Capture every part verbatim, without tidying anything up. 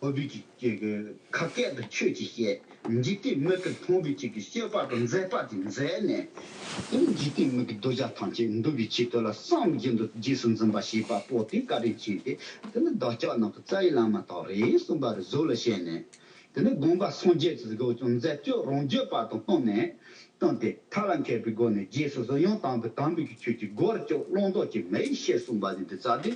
ཐོབ་པའི་གི་ཁ་སྐད་དུ་ཆོས་ཀྱི་བཤད། འཇིག་རྟེན་མིག་གིས་མཐོང་བའི་ཆེད་ཀྱི་སྤྱོད་པ་དང་མཛད་པ་དེ་མཛད་ནས། དེ་ནི་འཇིག་རྟེན་མིག་གི་གདུལ་བྱ་ཐམས་ཅད་འདུལ་བའི་ཆེད་དུ་ལ་བསམ་བཞིན་དུ་རྗེས་སུ་འཛིན་པ་བྱེད་པ་པོ་དེ་བཀའ་དྲིན་ཅན་དེ། དེ་ནི་བདག་ཅག་རྣམས་ཀྱི་རྩ་བའི་བླ་མ་དག་རེད་གསུངས་པ་རེད། གཟུགས་ལ་བཤད་ནས། དེ་ནི་དགོངས་པ་སངས་རྒྱས་ཀྱི་སྒོ་ཀྱང་མཛད་སྤྱོད་རང་བརྗོད་པ་དང་བསྟུན་ནས། བསྟུན་ཏེ་ཐབས་ལ་མཁས་པའི་སྒོ་ནས་རྗེས་སུ་གཟུང་ཡང་དམ་པའི་དམ་པའི་ཆོས་ཀྱི་སྒོར་ཅོག་བླང་དོར་གྱི་མེ་ཡིས་བཤད་གསུངས་པ་ནི་འདི་ཙམ་སྟེ།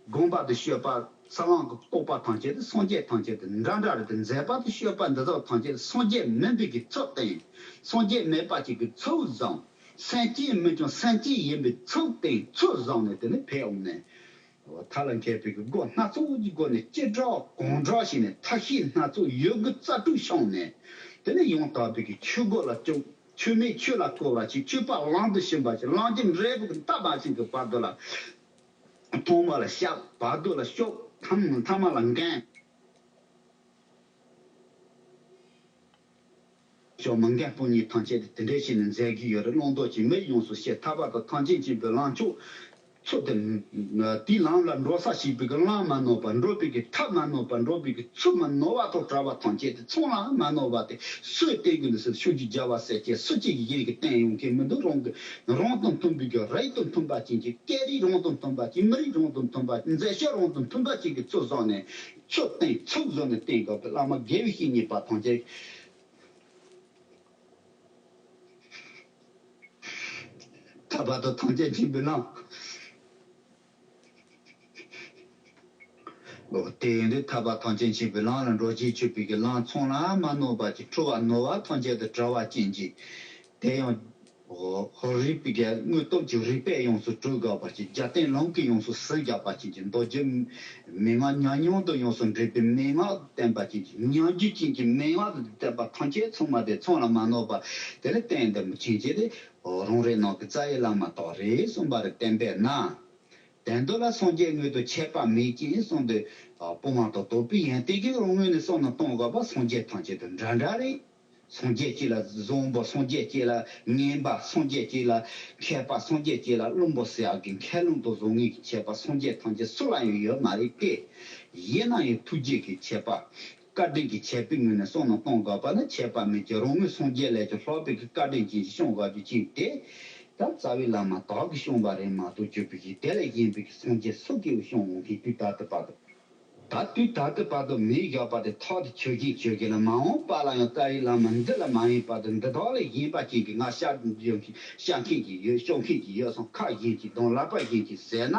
དགོངས་པ་དང་སྤྱོད་པ་ས་བོན་གྱི་རྟོགས་པ་ཐམས་ཅད་དེ་སངས་རྒྱས་ཐམས་ཅད་དེ་འདྲ་འདྲ་རེད་དེ། མཛད་པ་དང་སྤྱོད་པ་འདི་དག་ཐམས་ཅད་སངས་རྒྱས་མིན་པའི་གི་ཚུལ་བསྟན། སངས་རྒྱས་མེད་པ་ཅིག་གི་ཚུལ་བཟུང་། སེམས་ཅན་མིན་ཀྱང་སེམས་ཅན་ཡིན་པའི་ཚུལ་བསྟན་ཚུལ་བཟུང་ནས་དེ་ནི་ཕེབས་འོང་ནས། ཐབས་ལ་མཁས་པའི་གི་སྒོ་སྣ་ཚོགས་ཀྱི་སྒོ་ནས་ཅི་དྲག་གང་དྲག་ཞིག་ནས་ཐབས་ཤེས་སྣ་ཚོགས་ཡོད་དགུ་རྩལ་སྤྲུགས་བྱུང་ནས། དེ་ནས་ཡང་དག་པའི་གི་ཆོས་སྒོ་ལ་བཅུག་ཆོས་མེད་ཆོས་ལ་གོ་བ་ཞིག་ཆོས་པ་ལམ་དུ་ཕྱིན་པ་ཞིག་ལམ་གྱི་འབྲས་བུ་གི་མཐའ་མ་ཞིག་གི་བར་དུ་ལ། ཐོག་མ་ལ་བཤགས། བར་དུ་ལ་སྐྱོབ། ཐ་མ་ཐ་མ་ལ་འགན། ཤོག་མ་འགལ་སྤོང་གཉེན་ཐམས་ཅད་དེ་དེ་འདྲའི་ཞིག་ནས་མཛད་ཀྱི་ཡོད་རེད། བླང་དོར་གྱི་མེ་ཡོངས་སུ་བཤད། ཐར་པ་དང་ཐམས་ཅད་མཁྱེན་པའི་ལམ་མཆོག་ཚུལ་དེ། དེའི་ལམ་ལ་འགྲོ་ས་ཞིག་པའི་གི་ལམ་མ་ནོར་བ། འགྲོ་བའི་གི་ཐབས་མ་ནོར་བ། འགྲོ་བའི་གི་ཚུལ་མ་ནོར་བ་དང་བྲལ་བ་ཐམས་ཅད་དེ་ཚང་ལ་མ་ནོར་བ་དེ་སུས་བསྟན་གྱི་འདུག་ཟེར། ཆོས་ཀྱི་རྒྱལ་བ་སྲས་ཀྱིས་སུ་གཅིག་གིས་གཞན་གྱིས་བསྟན་ཡོང་གི་མི་འདུག་རང་གི་རང་དང་མཐུན་པའི་གི་རིགས་དང་མཐུན་པ་ཅན་གྱི་སྐད་རིགས་རང་དང་མཐུན་པ་ཅན། མི་རིགས་རང་དང་མཐུན་པ། མཛད་སྤྱོད་རང་དང་མཐུན་པ་ཅན་གྱི་ཚུལ་བཟུང་ནས། ཆོས་བསྟན་ཚུལ་བཟུང་ནས་བསྟན་དགོས་པའི་བླ་མ་དགེ་བའི་བཤེས་གཉེན་པ་ཐམས་ཅད། ཐར་པ་དང་ཐམས་ཅད་མཁྱེན་པའི་ལམ། ལོ། དེ་ཡིན་དུས་ཐར་པ་ཐམས་ཅད་མཁྱེན་པའི་ལམ་ལ་འགྲོ་རྒྱུའི་ཆོས་པའི་གི་ལམ་ཚང་ལ་མ་ནོར་བ་ཅིག་འཁྲུལ་བ་ནོར་བ་ཐམས་ཅད་དུ་བྲལ་བ་ཅན་གྱི། དེ་ཡང་། ཧོ་ཧོ་རིག་པའི་གི་དངོས་སྟོབས་ཀྱི་རིག་པས་ཡོངས་སུ་གྲོལ་དགོས་པ་ཅིག་རྒྱལ་བསྟན་ལམ་གྱིས་ཡོངས་སུ་ཟིན་དགོས་པ་ཅན་གྱི་མདོ་རྒྱུད་མན་ངག་ཉམས་མྱོང་དང་ཡོངས་སུ་འདྲེས་པའི་མན་ངག་བསྟན་པ་ཅན་གྱི་ཉམས་རྒྱུད་ཅན་གྱི་མན་ངག་ཏུ་བསྟན་པ་ཐམས་ཅད་ཚང་མ་དེ་ཚང་ལ་མ་ནོར་བ་དེ་ལ་བསྟན་དུ་མི་ཕྱིན་ཅེས་ཏེ། རང་རེ་ནང་གི་རྩ་བའི་བླ་མ་དག་རེད་གསུངས་པ་རེད། བསྟན་པས་ན། དོན་དུ་ལ་སངས་རྒྱས་དངོས་དང་ཁྱད་པར་མེད་ཅིང་གསུངས་ཏེ། སྤོང་བ་དང་རྟོགས་པའི་ཡོན་ཏན་གྱིས་རང་ངོས་ནས་བསམ་བློ་གཏོང་དགོས་པ་སངས་རྒྱས་ཐམས་ཅད་དང་འདྲ་འདྲ་རེད། སངས་རྒྱས་གཅིག་ལ་བཟང་པོ། སངས་རྒྱས་གཅིག་ལ་ངན་པ། སངས་རྒྱས་གཅིག་ལ་མཁས་པ། སངས་རྒྱས་གཅིག་ལ་བླུན་པོ་ཟེར་ཡག་གི་མཁས་བླུན་དང་བཟང་ངན་གྱི་ཁྱད་པར་སངས་རྒྱས་ཐམས་ཅད་སུ་ལ་ཡང་ཡོད་མ་རེད་དེ། ཡིན་ན་ཡང་ཐུགས་རྗེ་གི་ཁྱད་པར། བཀའ་དྲིན་གྱི་ཁྱད་པར་ངོས་ནས་བསམ་བློ་གཏོང་དགོས་པ་ནི་ཁྱད་པར་མེད་ཀྱི་རང་ངོས་སངས་རྒྱས་ལས་ཀྱང་ལྷག་པའི་གི་བཀའ་དྲིན་ཅན་ཞིག་བྱུང་དགོས་རྒྱུ་ཅན་དེ། ད་རྩ་བའི་བླ་མ་དག་གིས་བྱུང་བ་རེད་མ་གཏོགས་གྱུར་པའི་གི་དེ་ལས་གཞན་པའི་གི་སངས་རྒྱས་སུ་གིས་བྱུང་འོང་གི་དུས་ད་ལྟ་བར་དུ། ད་དུས་ད་ལྟ་བར་དུ་མི་བཞག་པ་དེ་ཐག་ཏུ་ཆོད་ཀྱིན་ཆོད་ཀྱིན་ལ། མ་འོངས་པ་ལ་ཡང་རྩ་བའི་བླ་མ་འདི་ལ་མ་ཡིན་པ་དང་འདི་དག་ལས་གཞན་པ་ཅན་གྱི་ང་ཤ་ཡོང་གི་ཤ་མཁན་གྱི་ཡོད། ཤོག་མཁན་གྱི་ཡོད་སོང་། ཁ་གཞན་གྱི་དང་ལག་པ་གཞན་གྱི་ཟེར་ན།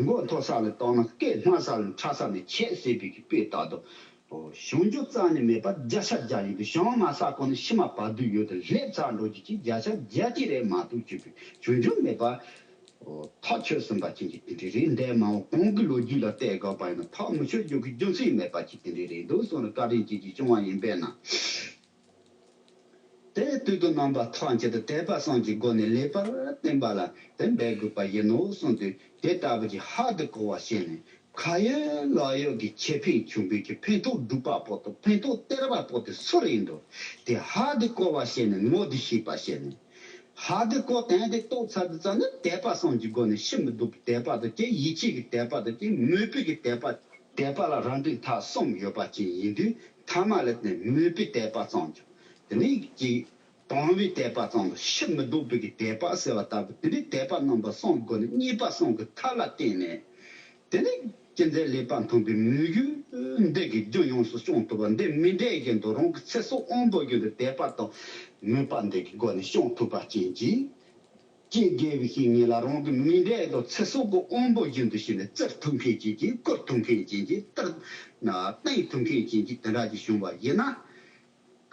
མགོ་མཐོ་ས་ལ་བཏང་ན་སྐད་དམའ་ས་ལ་ཕྲ་ས་ནས་ཆད་ཟེར་བའི་གི་དཔེ་ལྟར་དུ། བྱང་ཆུབ་རྩ་ནས་མེད་པ་བརྒྱ་ཆ་བརྒྱ་ཡིན་པས། བྱང་མ་ས་གོ་ནས་ཕྱི་མ་བར་དུ་ཡོད་དེ་སླེབས་ཚར་འགྲོ་རྒྱུ་ཅིག་བརྒྱ་ཆ་བརྒྱ་ཅིག་རེད་མ་གཏོགས་གྱུར་པའི་བྱང་ཆུབ་མེད་པ། ཐག་ཆོད་ཟིན་པ་ཅན་གྱི་དེ་འདྲ་རེད། འདས་མ་འོངས་གང་གི་ལོ་རྒྱུས་ལ་བལྟས་དགོས་པ་ཡིན་ན་ཐག་མི་ཆོད་རྒྱུ་གི་རྒྱུ་མཚན་མེད་པ་ཅིག་དེ་འདྲ་རེད་འདུག་གསུངས་ནས་བཀའ་དྲིན་ཅན་གྱིས་བྱུང་བ་ཡིན་པས་ན། དེ་དུས་དུ་རྣམ་པ་ཐམས་ཅད་དུ་དད་པ་གསུམ་གྱི་སྒོ་ནས་ལེགས་པར་བསྟེན་པ་ལ་དེ་འབད་དགོས་པ་ཡིན་ནོ་གསུངས་ཏེ། དེ་ལྟ་བུ་གྱི་ཧ་དུ་གོ་བ་བྱས་ནས་ཁ་ཡོད་ལག་ཡོད་ཀྱི་ཁེ་ཕན་བྱུང་བའི་གི་ཕན་ཐོགས་སྒྲུབ་པ་པོ་དང་ཕན་ཐོགས་སྟེར་བ་པོ་དེ་སུ་རེད་འདུག་དེ་ཧ་དུ་གོ་བ་བྱས་ནས་ངོ་དེ་ཤེས་པ་བྱས་ནས། ཧ་དུ་གོ་དོན་དེ་རྟོགས་ཚར་དུས་ཙམ་ནས་དད་པ་གསུམ་གྱི་སྒོ་ནས་ཕྱིར་མི་ལྡོག་པའི་དད་པ་དང་བཅས། ཡིད་ཆེས་ཀྱི་དད་པ་དང་བཅས། མོས་པའི་གི་དད་པ། དད་པ་ལ་རང་འགྲིག་ཐབས་གསུམ་ཡོད་པ་ཅན་ཡིན་དུས་ཐ་མ་ལ་བརྟེན་མོས་པའི་དད་པ་གསུམ་གྱི། དེ་ནས་ཀྱི་དང་བའི་དད་པ་གསུམ་དང་ཕྱིར་མི་ལྡོག་པའི་གི་དད་པ་ཟེར་བ་ལྟ་བུ། དེ་ནས་དད་པ་རྣམ་པ་གསུམ་སྒོ་ནས་མཉེས་པ་གསུམ་གྱི་ཐབས་ལ་བརྟེན་ནས། དེ་ནས་ཅི་མཛད་ལེགས་པར་མཐོང་བའི་མོས་གུས་འདི་གི་རྒྱུ་ཡོངས་སུ་སྐྱོང་ཐུབ་པ། འདི་མི་འདྲ་བཞིན་དུ་རང་གི་ཚེ་སྲོག་དབང་པོ་བཞིན་དུ་དད་པ་དང་མོས་པ་འདི་གི་སྒོ་ནས་སྐྱོང་ཐུབ་པ་ཅན་གྱི། ཀྱེ་དགེ་བའི་བཤེས་གཉེན་ལ་རང་གི་མི་འདྲ་དང་ཚེ་སྲོག་གི་དབང་པོ་བཞིན་དུ་བྱས་ནས་བཙིར་ཐུབ་མཁན་ཅན་གྱི། བཀུར་ཐུབ་མཁན་ཅན་གྱི། བསྟེན་ཐུབ་མཁན་ཅན་གྱི་དེ་འདྲ་ཅིག་བྱུང་བ་ཡིན་ན།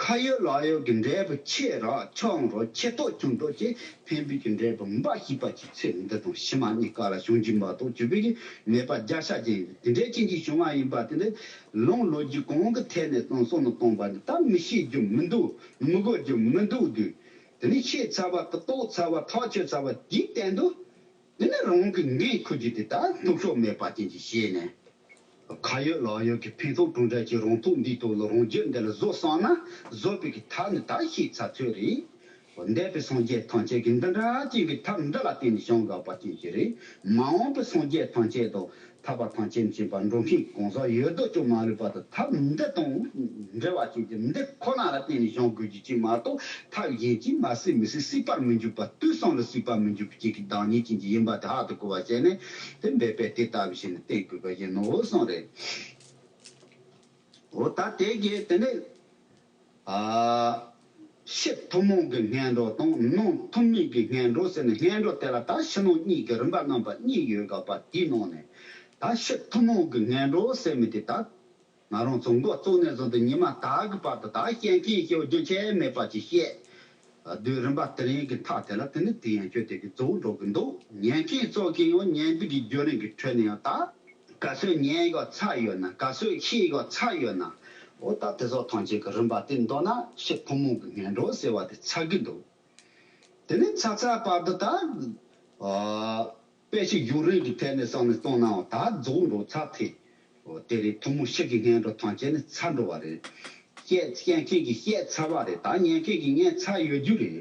ཁ་ཡོད་ལག་ཡོད་ཀྱི་འབྲས་བུ་ཆེ་ར་ཆུང་ར་ཆེ་ཏོག་ཆུང་ཏོག་ཅིག་ཕན་པའི་གི་འབྲས་བུ་འབའ་ཞིག་པ་ཅིག་ཚེ་འདི་དང་ཕྱི་མ་གཉིས་ཀ་ལ་བྱུང་རྒྱུ་མ་གཏོགས་གྱུར་པའི་གི་མེད་པ་བརྒྱ་ཆ་ཅན་དེ་འདྲའི་ཅན་གྱི་བྱུང་བ་ཡིན་པ་དེ་འདྲ་ལུང་ལོ་རྒྱུས་གང་གི་ཐད་ནས་བསམ་བློ་གཏོང་བ་ནི་ད་མི་ཤེས་རྒྱུ་མི་འདུག་མི་གོ་རྒྱུ་མི་འདུག་དུས། དེ་ནི་ཤེས་ཚར་བ་དང་རྟོགས་ཚར་བ་ཐག་ཆོད་ཚར་བ་དེའི་སྟེང་དུ། དེ་ནི་རང་གི་འགན་འཁུར་རྒྱུ་དེ་ད་ལྡོག་ཕྱོགས་མེད་པ་ཅན་གྱི་བྱས་ནས། ཁ་ཡོད་ལག་ཡོད་ཀྱི་ཕན་ཐོགས་གྲུབ་འབྲས་ཀྱི་རང་ཐོག་འདིའི་ཐོག་ལ་རང་རྒྱུད་འདི་ལ་བཟོ་བསམ་ན་བཟོ་བའི་གི་ཐབས་ནི་ད་ཤེས་ཚར་ཚོད་རེད། འདས་པའི་སངས་རྒྱས་ཐམས་ཅད་ཀྱིས་འདི་འདྲ་ཅིག་གི་ཐབས་འདི་ལ་བརྟེན་ནས་བྱུང་དགོས་པ་ཅན་ཞིག་རེད། མ་འོངས་པའི་སངས་རྒྱས་ཐམས་ཅད་དང་ཐར་པ་ཐམས་ཅད་མཁྱེན་པ་འགྲོ་མཁན་གང་ཟག་ཡོད་དོ་ཅོག་མ་ལུས་པ་དང་ཐབས་འདི་དང་འབྲེལ་བ་ཅན་གྱི་འདི་ཁོ་ན་ལ་བརྟེན་ནས་བྱུང་དགོས་རྒྱུ་ཅིག་མ་གཏོགས་ཐབས་གཞན་གྱིས་མ་སྲིད་མི་སྲིད། སྲིད་པར་མི་འགྱུར་བ། དུས་གསུམ་ལ་སྲིད་པར་མི་འགྱུར་བ་ཅིག་གི་བདག་ཉིད་ཅན་གྱི་ཡིན་པ་དེ་ཧ་དུ་གོ་བ་བྱས་ནས་དེ་འབད་པས་དེ་ལྟ་བུ་ཞིག་ནི་བསྟན་དགོས་པ་ཡིན་ནོ་གསུངས་རེད། འོ་ད་དེ་གི་དེ་ནས། ཨ། ཕྱི་ཐུན་མོང་གི་སྔོན་འགྲོ་དང་ནང་ཐུན་མིན་གྱི་སྔོན་འགྲོ་ཟེར་ནས་སྔོན་འགྲོ་དེ་ལ་ད་ཕྱི་ནང་གཉིས་ཀྱི་རིམ་པ་རྣམ་པ་གཉིས་ཡོད་དགོས་པ་དེའི་ནང་ནས་ད་ཕྱི་ཐུན་མོང་གི་སྔོན་འགྲོ་ཟེར་མི་དེ་ད་ང་རང་ཚོ་འགོ་བཙུགས་ནས་བཟུང་སྟེ་ཉི་མ་ད་གི་བར་དུ་ད་བཤད་མཁན་ཞེ་པོ་རྒྱུན་ཆད་མེད་པ་ཅིག་བཤད། བསྡུས་རིམ་པ་དེ་རིང་གི་མཐའ་དེ་ལ་དེ་ནི་དེ་ཡང་ཁྱོད་དེ་གི་རྫོགས་འགྲོ་གི་འདུག་ཉན་མཁན་ཚོ་གིས་ཡང་ཉན་འདོད་ཀྱི་བརྒྱུད་རིམ་གྱི་ཁྲོད་ནས་ཡང་ད། ག་ཚོད་ཉན་ཡོད་ཚར་ཡོད་ན། ག་ཚོད་ཤེས་ཡོད་ཚར་ཡོད་ན། འོ་ད་དེ་ཚོ་ཐམས་ཅད་ཀྱི་རིམ་པ་དེ་མདོར་ན་ཕྱི་ཐུན་མོང་གི་སྔོན་འགྲོ་ཟེར་བ་དེ་ཚར་གི་འདུག་དེ་ནས་ཚར་ཚར་བར་དུ་ད། ཨ། དཔེ་ཆ་བརྒྱུད་རིམ་གྱི་ཐད་ནས་བསམ་ནས་གཏོང་ནའང་ད་རྫོགས་འགྲོ་ཚར་ཐལ། འོ་དེ་རེད། ཐུན་མོང་ཕྱི་གི་སྔོན་འགྲོ་ཐམས་ཅད་ནི་ཚར་འགྲོ་བ་རེད། བཤད་བཤད་མཁན་གྱིས་བཤད་ཚར་བ་རེད། ད་ཉན་མཁན་གྱིས་ཉན་ཚར་ཡོད་རྒྱུ་རེད།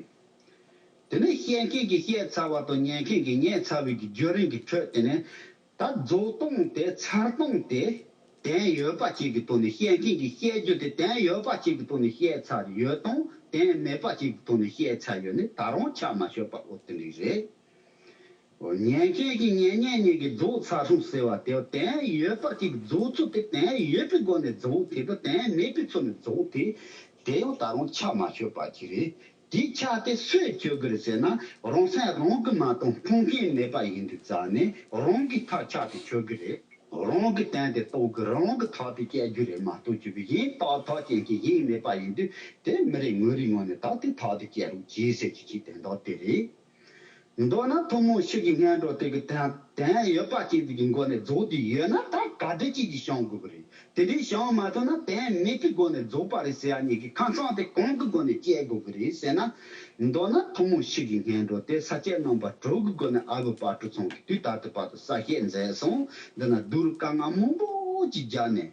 དེ་ནས་བཤད་མཁན་གྱིས་བཤད་ཚར་བ་དང་ཉན་མཁན་གྱིས་ཉན་ཚར་བའི་གི་བརྒྱུད་རིམ་གྱི་ཁྲོད་དེ་ནས། ད་རྫོགས་སྟངས་དེ་ཚར་སྟངས་དེ་དོན་ཡོད་པ་ཅིག་གི་ཐོག་ནས་བཤད་མཁན་གྱིས་བཤད་རྒྱུ་དེ་དོན་ཡོད་པ་ཅིག་གི་ཐོག་ནས་བཤད་ཚར་ཡོད་དང་དོན་མེད་པ་ཅིག་གི་ཐོག་ནས་བཤད་ཚར་ཡོད་ནི་ད་རུང་ཆ་མ་ཤོར་བ་འོ་དེ་འདྲ་རེད། ཉན་མཁན་གྱིས་ཉན་མཁན་གཉིས་ཀྱིས་རྫོགས་ཚར་སོང་ཟེར་བ་དེ་དོན་ཡོད་པ་ཅིག་རྫོགས་ཚུལ་དེ་དོན་ཡོད་པའི་སྒོ་ནས་རྫོགས་དེ་དང་དོན་མེད་པའི་ཚུལ་ནས་རྫོགས་དེ་དེ་ཡང་ད་རུང་ཆ་མ་ཤོར་བ་ཅིག་རེད། དེའི་ཆ་དེ་སུས་གཅོད་ཀྱི་རེད་ཟེར་ན། རང་སེམས་རང་གིས་མ་གཏོགས་མཐོང་མཁན་མེད་པ་ཡིན་དུས་ཙང་ནས་རང་གིས་ཐག་ཆོད་དེ་གཅོད་ཀྱི་རེད། རང་གིས་དོན་དེ་རྟོགས་ཀྱི་རེད། རང་གིས་ཐག་དེ་བཅད་རྒྱུ་རེད་མ་གཏོགས་གཅིག་པུ་གཞན་རྟག་ཐག་བཅད་མཁན་གཞན་མེད་པ་ཡིན་དུས་དེ་མི་རེ་ངོ་རེའི་ངོས་ནས་ད་དེ་ཐག་དེ་བཅད་རོགས་གྱིས་ཟེར་གྱི་ཅིག་དོན་དག་དེ་རེད། མདོར་ན་ཐུན་མོང་ཕྱི་གི་སྔོན་འགྲོ་དེ་གི་དོན་དོན་ཡོད་པ་ཅན་དེ་གི་སྒོ་ནས་རྫོགས་དེ་ཡོད་ན་ད་ག་འདྲ་ཅིག་གིས་བྱང་དགོས་ཀྱི་རེད། དེ་འདྲའི་བྱང་མ་ཐུབ་ན་དོན་མེད་པའི་སྒོ་ནས་རྫོགས་པ་རེད་ཟེར་ཡ་གཉིས་ཀྱི་ཁ་མཚང་དེ་གང་གི་སྒོ་ནས་བཅད་དགོས་ཀྱི་རེད་ཟེར་ན། མདོར་ན་ཐུན་མོང་ཕྱི་གི་སྔོན་འགྲོ་དེ་ས་བཅད་རྣམ་པ་དྲུག་གི་སྒོ་ནས་ཨ་བུ་དཔལ་སྤྲུལ་ཚང་གིས་དུས་ད་ལྟ་བར་དུ་གསལ་བཤད་མཛད་སོང་། འདི་ན་བསྡུས་དཀའ་ངལ་མང་པོ་ཅིག་སྦྱར་ནས།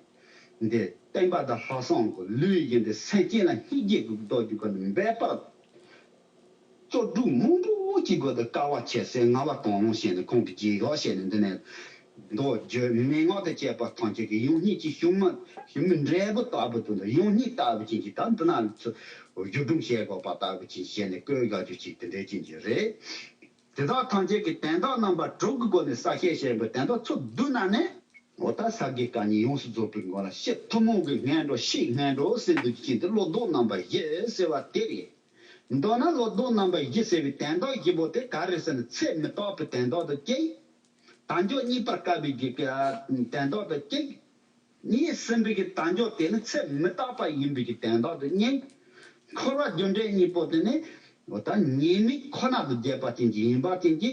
འདི་བསྟན་པ་དང་ལྷག་བསམ་གྱི་ལུས་ཡིན་ཏེ་སེམས་ཅན་ལ་སྙིང་རྗེ་གི་རྡོ་རྒྱུག་གི་འབད་པར། བཙོག་སྒྲུག་མང་པོ་ཅིག་དགོས་ཏེ་དཀའ་བ་སྤྱད་སའི་ངལ་བ་དང་བླངས་བྱས་ནས་ཁོང་གིས་རྗེས་ཡོག་བྱས་ནས་འདི་ནས་མདོ་བརྗོད་མན་ངག་དང་བཅས་པ་ཐམས་ཅད་ཀྱི་ཡང་སྙིང་གི་ཞུམ་མི་ཞུམ་མི་འབྲས་བུ་ལྟ་བུ་དང་ཡང་སྙིང་ལྟ་བུ་ཅན་གྱི་ད་འདི་ན་ཚུ་བརྒྱུད་སྒྲུང་བྱེད་དགོས་པ་ལྟ་བུ་ཅན་བྱས་ནས་བཀོད་དགའ་རྒྱུ་ཅིག་དེ་འདྲའི་ཅན་གྱི་རེད། དེ་དག་ཐམས་ཅད་ཀྱི་དོན་དག་རྣམ་པ་དྲུག་གི་སྒོ་ནས་གསལ་བཤད་བྱས་པའི་དོན་དག་ཚུར་བསྡུས་ན་ནི། འོ་ད་ས་དགེ་བཀའ་རྙིང་ཡོངས་སུ་རྫོགས་པའི་སྒོ་ལ་ཕྱི་ཐུན་མོང་གི་སྔོན་འགྲོ་ཕྱིའི་སྔོན་འགྲོ་ཟེར་འདུག་ཅིང་དེ་བློ་ལྡོག་རྣམ་པ་བཞི་ཟེར་བ་དེ་རེད། མདོར་ན་བློ་ལྡོག་རྣམ་པ་བཞི་ཟེར་བའི་དོན་དག་བཞི་པོ་དེ་ག་རེ་ཟེར་ན་ཚེ་མི་རྟག་པའི་དོན་དག་དང་གཅིག་དལ་འབྱོར་གཉིས་པར་དཀའ་བའི་གི་དོན་དག་དང་གཅིག་གཉིས་ཟིན་པའི་གི་དལ་འབྱོར་དེ་ནི་ཚེ་མི་རྟག་པ་ཡིན་པའི་གི་དོན་དག་དང་གཉིས། འཁོར་བ་རྒྱུ་འབྲས་གཉིས་པོ་དེ་ནི་འོ་ད་ཉེས་དམིགས་ཁོ་ན་དང་བརྒྱད་པ་ཅན་གྱི་ཡིན་པ་ཅན་གྱི།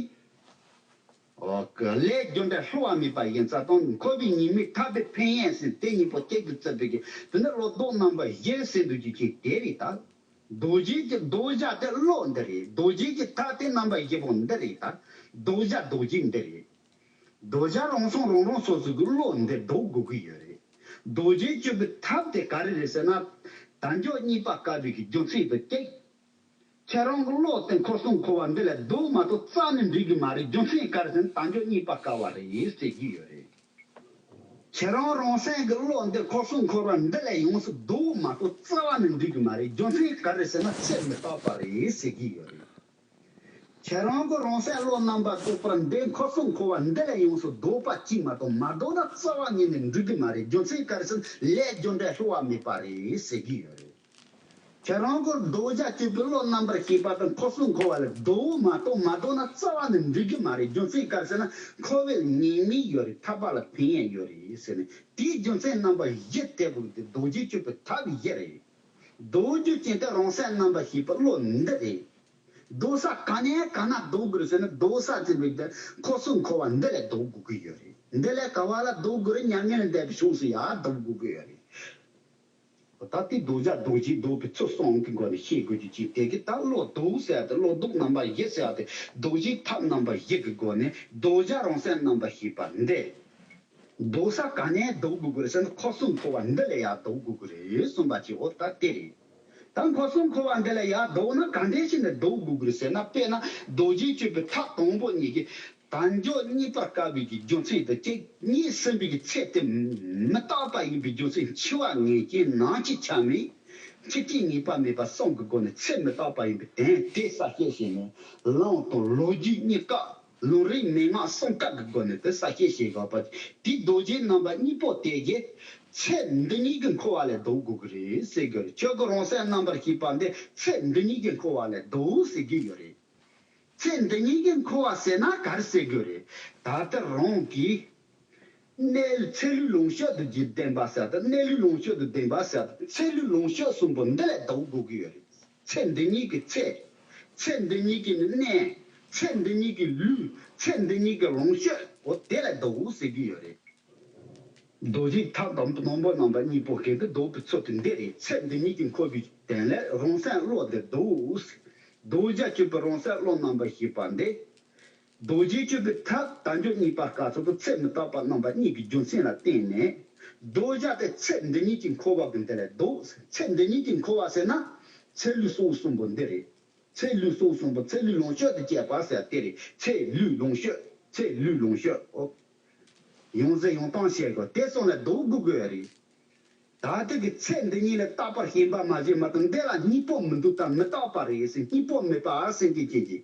འོ་ཀ་ལས་རྒྱུ་འབྲས་བསླུ་བ་མེད་པ་ཡིན་ཙང་དང་འཁོར་བའི་ཉེས་དམིགས་ཐར་པའི་ཕན་ཡོན་ཟེར་དེ་གཉིས་པོ་གཅིག་ཏུ་བརྩིས་པའི་གི་དེ་ནི་བློ་ལྡོག་རྣམ་པ་བཞི་ཟེར་འདུག་ཅིག་ཅིག་དེ་རེད་ད། རྡོ་རྗེ་གི་རྡོ་བཞག་དེ་བློ་འདི་རེད། རྡོ་རྗེ་གི་ཐབས་དེ་རྣམ་པ་བཞི་པོ་འདི་རེད་ད། རྡོ་བཞག་རྡོ་རྗེ་འདི་རེད། རྡོ་བཞག་རང་སོང་རང་རང་སོ་སོ་གི་བློ་འདི་ལྡོག་དགོས་ཀྱི་ཡོད་རེད། རྡོ་རྗེ་གཅོད་པའི་ཐབས་དེ་ག་རེ་རེད་ཟེར་ན། དལ་འབྱོར་གཉིས་པ་དཀའ་བའི་གི་རྒྱུ་མཚན་དང་གཅིག་ཁྱེད་རང་གི་བློ་དེ་འཁོར་གསུམ་འཁོར་བ་འདི་ལས་ལྡོག་མ་གཏོགས་རྩ་ནས་འགྲིག་གི་མ་རེད། རྒྱུ་མཚན་ག་རེ་ཟེར་ན་དལ་འབྱོར་གཉིས་པ་དཀའ་བ་རེད་ཟེར་གྱི་ཡོད་རེད། ཁྱེད་རང་རང་སེམས་ཀྱི་བློ་འདི་འཁོར་གསུམ་འཁོར་བ་འདི་ལས་ཡོངས་སུ་ལྡོག་མ་གཏོགས་རྩ་བ་ནས་འགྲིག་གི་མ་རེད། རྒྱུ་མཚན་ག་རེ་ཟེར་ན་ཚེ་མི་རྟག་པ་རེད་ཟེར་གྱི་ཡོད་རེད། ཁྱེད་རང་གི་རང་སེམས་བློ་རྣམ་པར་རྟོག་པར་འདི་འཁོར་གསུམ་འཁོར་བ་འདི་ལས་ཡོངས་སུ་ལྡོག་པ་གཅིག་མ་གཏོགས་མ་ལྡོག་ན་རྩ་བ་ཉིད་ནས་འགྲིག་གི་མ་རེད། རྒྱུ་མཚན་ག་རེ་ཟེར་ན་ལས་རྒྱུ་འབྲས་བསླུ་བ་མེད་པ་རེད་ཟེར་གྱི་ཡོད་རེད། ཁྱེད་རང་གི་རྡོ་རྗེ་གཅོད་པའི་བློ་རྣམ་པར་ཤེས་པ་དང་འཁོར་གསུམ་འཁོར་བ་ལས་ལྡོག་མ་གཏོགས་མ་ལྡོག་ན་རྩ་བ་ནས་འགྲིག་གི་མ་རེད། རྒྱུ་མཚན་ག་རེ་ཟེར་ན་འཁོར་བའི་ཉེས་དམིགས་ཡོད་རེད། ཐར་པ་ལ་ཕན་ཡོན་ཡོད་རེད་ཟེར་ནས་དེའི་རྒྱུ་མཚན་རྣམ་པ་བཞི་དེ་བོ་དེ་རྡོ་རྗེ་གཅོད་པའི་ཐབས་བཞི་རེད། རྡོ་རྗེ་ཅན་དེ་རང་སེམས་རྣམ་པར་ཤེས་པའི་བློ་འདི་རེད། ལྡོག་ས་ག་ནས་ག་ན་ལྡོག་དགོས་རེད་ཟེར་ན་རྡོག་ས་ཟེར་བའི་དེ་འཁོར་གསུམ་འཁོར་བ་འདི་ལས་ལྡོག་དགོས་ཀྱི་ཡོད་རེད། འདི་ལས་ག་བ་ལ་ལྡོག་དགོས་རེད། མྱ་ངན་ལས་འདས་པའི་ཕྱོགས་སུ་ཡར་ལྡོག་དགོས་ཀྱི་ཡོད་རེད། ད་ལྟའི་རྡོ་རྗེ་རྡོ་རྗེ་ལྡོག་པའི་ཚུལ་གསུམ་གྱི་སྒོ་ནས་ཤེས་དགོས་རྒྱུ་ཅིག་དེ་གི་ད་བློ་ལྡོག་ཟེར་ཡ་དེ་བློ་ལྡོག་རྣམ་པ་བཞི་ཟེར་ཡ་དེ་རྡོ་རྗེ་ཐབས་རྣམ་པ་བཞི་གི་སྒོ་ནས་རྡོ་རྗེ་རང་སེམས་རྣམ་པར་ཤེས་པ་འདི། ལྡོག་ས་ག་ནས་ལྡོག་དགོས་ཀྱི་རེད་ཟེར་ན་འཁོར་གསུམ་འཁོར་བ་འདི་ལས་ཡར་ལྡོག་དགོས་ཀྱི་རེད་གསུངས་པ་ཅིག་འོ་ད་དེ་རེད། ད་འཁོར་གསུམ་འཁོར་བ་འདི་ལ་ཡར་ལྡོག་ན་ག་འདྲས་ཞིག་ནས་ལྡོག་དགོས་ཀྱི་རེད་ཟེར་ན། དཔེར་ན་རྡོ་རྗེ་གཅོད་པའི་ཐབས་དང་པོ་གཉིས་ཀྱིས་དལ་འབྱོར་རྙེད་པར་དཀའ་བའི་གི་རྒྱུ་མཚན་དང་གཅིག་གཉིས་ཟིན་པའི་གི་ཚེ་དེ་མི་རྟག་པ་ཡིན་པའི་རྒྱུ་མཚན་འཆི་བ་ངེས་ཅན་ནམ་འཆི་ཆ་མེད་འཆི་སྐྱེ་ངེས་པ་མེད་པ་གསུམ་གྱི་སྒོ་ནས་ཚེ་མི་རྟག་པ་ཡིན་པའི་དོན་དེ་གསལ་བཤད་བྱས་ནས། ལམ་དང་ལོ་རྒྱུས་གཉིས་ཀ་ལམ་རིམ་མན་ངག་གསུམ་ཀ་གི་སྒོ་ནས་དེ་གསལ་བཤད་བྱེད་དགོས་པ། དེའི་རྡོ་རྗེ་རྣམ་པ་གཉིས་པོ་དེ་གིས་ཚེ་འདི་ཉིད་ཀྱི་འཁོར་བ་ལས་ལྡོག་དགོས་ཀྱི་རེད་ཟེར་གྱི་རེད། ཁྱོད་ཀྱི་རང་སེམས་རྣམ་པར་ཤེས་པ་འདི་ཚེ་འདི་ཉིད་ཀྱི་འཁོར་བ་ལས་ལྡོག་ཟེར་གྱི་ཡོད་རེད། ཚེ་འདི་ཉིད་ཀྱི་འཁོར་བ་ཟེར་ན་ག་རེ་ཟེར་གྱི་རེད། ད་ལྟ་རང་གིས་གནས་ཚེ་ལུས་ལོངས་སྤྱོད་དང་བརྒྱུད་ལྡན་པ་ཟེར་དང་། གནས་ལུས་ལོངས་སྤྱོད་དང་ལྡན་པ་ཟེར་དང་། ཚེ་ལུས་ལོངས་སྤྱོད་གསུམ་པོ་འདི་ལས་ལྡོག་དགོས་ཀྱི་ཡོད་རེད། ཚེ་འདི་ཉིད་ཀྱི་ཚེ། ཚེ་འདི་ཉིད་ཀྱི་གནས། ཚེ་འདི་ཉིད་ཀྱི་ལུས། ཚེ་འདི་ཉིད་ཀྱི་ལོངས་སྤྱོད། འོ་དེ་ལས་ལྡོག་ཟེར་གྱི་ཡོད་རེད། རྡོ་རྗེ་ཐབས་དང་དང་པོ་རྣམ་པ་གཉིས་པོ་གལ་ཏེ་ལྡོག་པའི་ཚུལ་དེ་འདི་རེད། ཚེ་འདི་ཉིད་ཀྱི་འཁོར་བའི་དོན་ལས་རང་སེམས་བློ་འདི་ལྡོག་ཟེར། རྡོ་རྗེ་གཅོད་པའི་རང་སེམས་བློ་རྣམ་པར་ཤེས་པ་འདི། རྡོ་རྗེ་གཅོད་པའི་ཐབས་དལ་འབྱོར་རྙེད་པར་དཀའ་ཚུལ་དང་ཚེ་མི་རྟག་པ་རྣམ་པ་གཉིས་ཀྱི་རྒྱུ་མཚན་ལ་བརྟེན་ནས། རྡོ་རྗེ་དེ་ཚེ་འདི་ཉིད་ཀྱི་འཁོར་བ་གི་འདི་ལས་ལྡོག། ཚེ་འདི་ཉིད་ཀྱི་འཁོར་བ་ཟེར་ན། ཚེ་ལུས་སྲོག་གསུམ་པོ་འདི་རེད། ཚེ་ལུས་སྲོག་གསུམ་པོ། ཚེ་ལུས་ལོངས་སྤྱོད་དང་བཅས་པ་ཟེར་དེ་རེད། ཚེ་ལུས་ལོངས་སྤྱོད། ཚེ་ལུས་ལོངས་སྤྱོད། ཨོ། ཡང་ཟེར་ཡང་གཏམ་བཤད་དགོས། དེ་གསུམ་ལས་ལྡོག་དགོས་དགོས་རེད། ད་ལྟ་གི་ཚེ་འདི་ཉིད་ལ་རྟག་པར་ཞེན་པ་མ་བྱེད་མ་གཏོགས། འདི་ལ་གཉིས་པོ་མི་འདུག་ད་མི་རྟག་པ་རེད་ཟེར། གཉིས་པོ་མེད་པ་ཟེར་གྱི་ཅན་གྱི།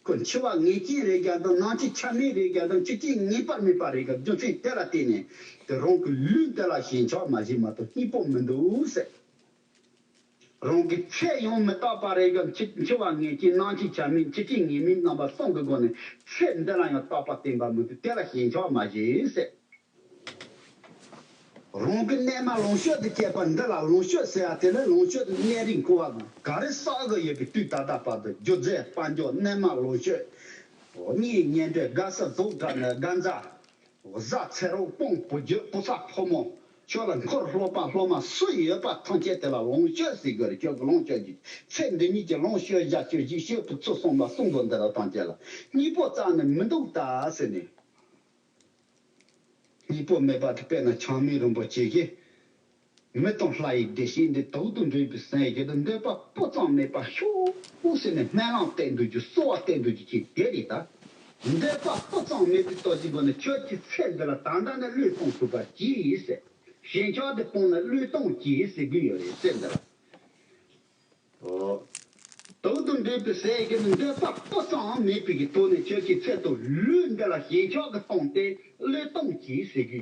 ཁོ་འཆི་བ་ངེས་ཅན་རེད་ཀྱང་དང་། ནམ་འཆི་ཆ་མེད་རེད་ཀྱང་དང་། འཆི་སྐྱེ་ངེས་པར་མེད་པ་རེད་ཀྱང་། རྒྱུ་མཚན་དེ་ལ་བརྟེན་ནས་དེ་རང་གི་ལུས་འདི་ལ་ཞེན་ཆགས་མ་བྱེད་མ་གཏོགས་གཉིས་པོ་མི་འདུག་ཟེར། རང་གི་ཚེ་ཡང་མི་རྟག་པ་རེད་ཀྱང་། འཆི་འཆི་བ་ངེས་ཅན། ནམ་འཆི་ཆ་མེད། འཆི་སྐྱེ་ངེས་མེད་རྣམ་པ་གསུམ་གྱི་སྒོ་ནས་ཚེ་འདི་ལ་ཡང་རྟག་པ་བརྟེན་པ་མི་འདུག་དེ་ལ་ཞེན་ཆགས་མ་བྱེད་ཟེར། རང་གི་གནས་མལ་ལོངས་སྤྱོད་དང་བཅས་པ་འདི་ལ། ལོངས་སྤྱོད་ཟེར་ཡ་དེ་ལ་ལོངས་སྤྱོད་དང་གནས་རིགས་འཁོར་བ་ག་རེ་བསགས་ཀྱི་ཡོད་པའི་དུས་ད་ལྟ་བར་དུ། རྒྱུ་རྫས་དཔལ་འབྱོར། གནས་མལ་ལོངས་སྤྱོད། གཉེན་ཉེ་འབྲེལ། དགའ་ས་ཟོག་འདྲ་ནི་དགའ་མཛའ། བཟའ་ཚེ་རོགས་སྤུན་བུ་རྒྱུད་བུ་ཚ་ཕོ་མོ། ཁྱོད་ལ་འཁོར་སློབ་པ་སློབ་མ་སུ་ཡོད་པ་ཐམས་ཅད་དེ་ལ་ལོངས་སྤྱོད་ཟེར་དགོས་རེད། ཁྱོད་ཀྱི་ལོངས་སྤྱོད་ཀྱི་ཚེ་འདི་ཉིད་ཀྱི་ལོངས་སྤྱོད་བཞག་སྤྱོད་ཀྱི་སྤྱོད་པའི་ཚུལ་གསུམ་པ་གསུམ་པོ་འདི་ལ་ཐམས་ཅད་ལ་གཉིས་པོ་རྩ་ནས་མི་འདུག་ད་ཟེར་ནས། གཉིས་པོ་མེད་པ་དེ་དཔེར་ན་ཆགས་མེད་རིན་པོ་ཆེ་གིས། མི་དང་ལྷ་ཡི་བདེ་གཤེགས་འདི། དུག་དང་འདྲེས་པའི་ཟས་བཞིན་དུ། འདོད་པ་སྤུ་ཙམ་མེད་པར་ཤོག་ཟེར་ནས་སྨོན་ལམ་བཏབ་འདུག་རྒྱུ། གསོལ་བ་བཏབ་འདུག་རྒྱུ་ཅིག་དེ་རེད་ད། འདོད་པ་སྤུ་ཙམ་མེད་པའི་སྟོབས་ཀྱི་སྒོ་ནས་ཁྱོད་ཀྱི་ཚེ་འདི་ལ་ད་ལྟ་ནས་བློས་གཏོང་ཐུབ་པར་གྱིས་ཟེར། ཞེན་ཆགས་དེ་སྤངས་ནས་བློས་གཏོང་གྱིས་ཟེར་གྱི་ཡོད་རེད། ཚེ་འདི་ལ། ཨོ། དུག་དང་འདྲེས་པའི་ཟས་ཀྱི་འདོད་པ་སྤུ་ཙམ་མེད་པའི་གི་ཐོག་ནས་ཁྱོད་ཀྱི་ཚེ་དང་ལུས་འདི་ལ་ཞེན་ཆགས་ཀྱིས་སྟོང་སྟེ་བློས་གཏོང་གྱིས་ཟེར་གྱི།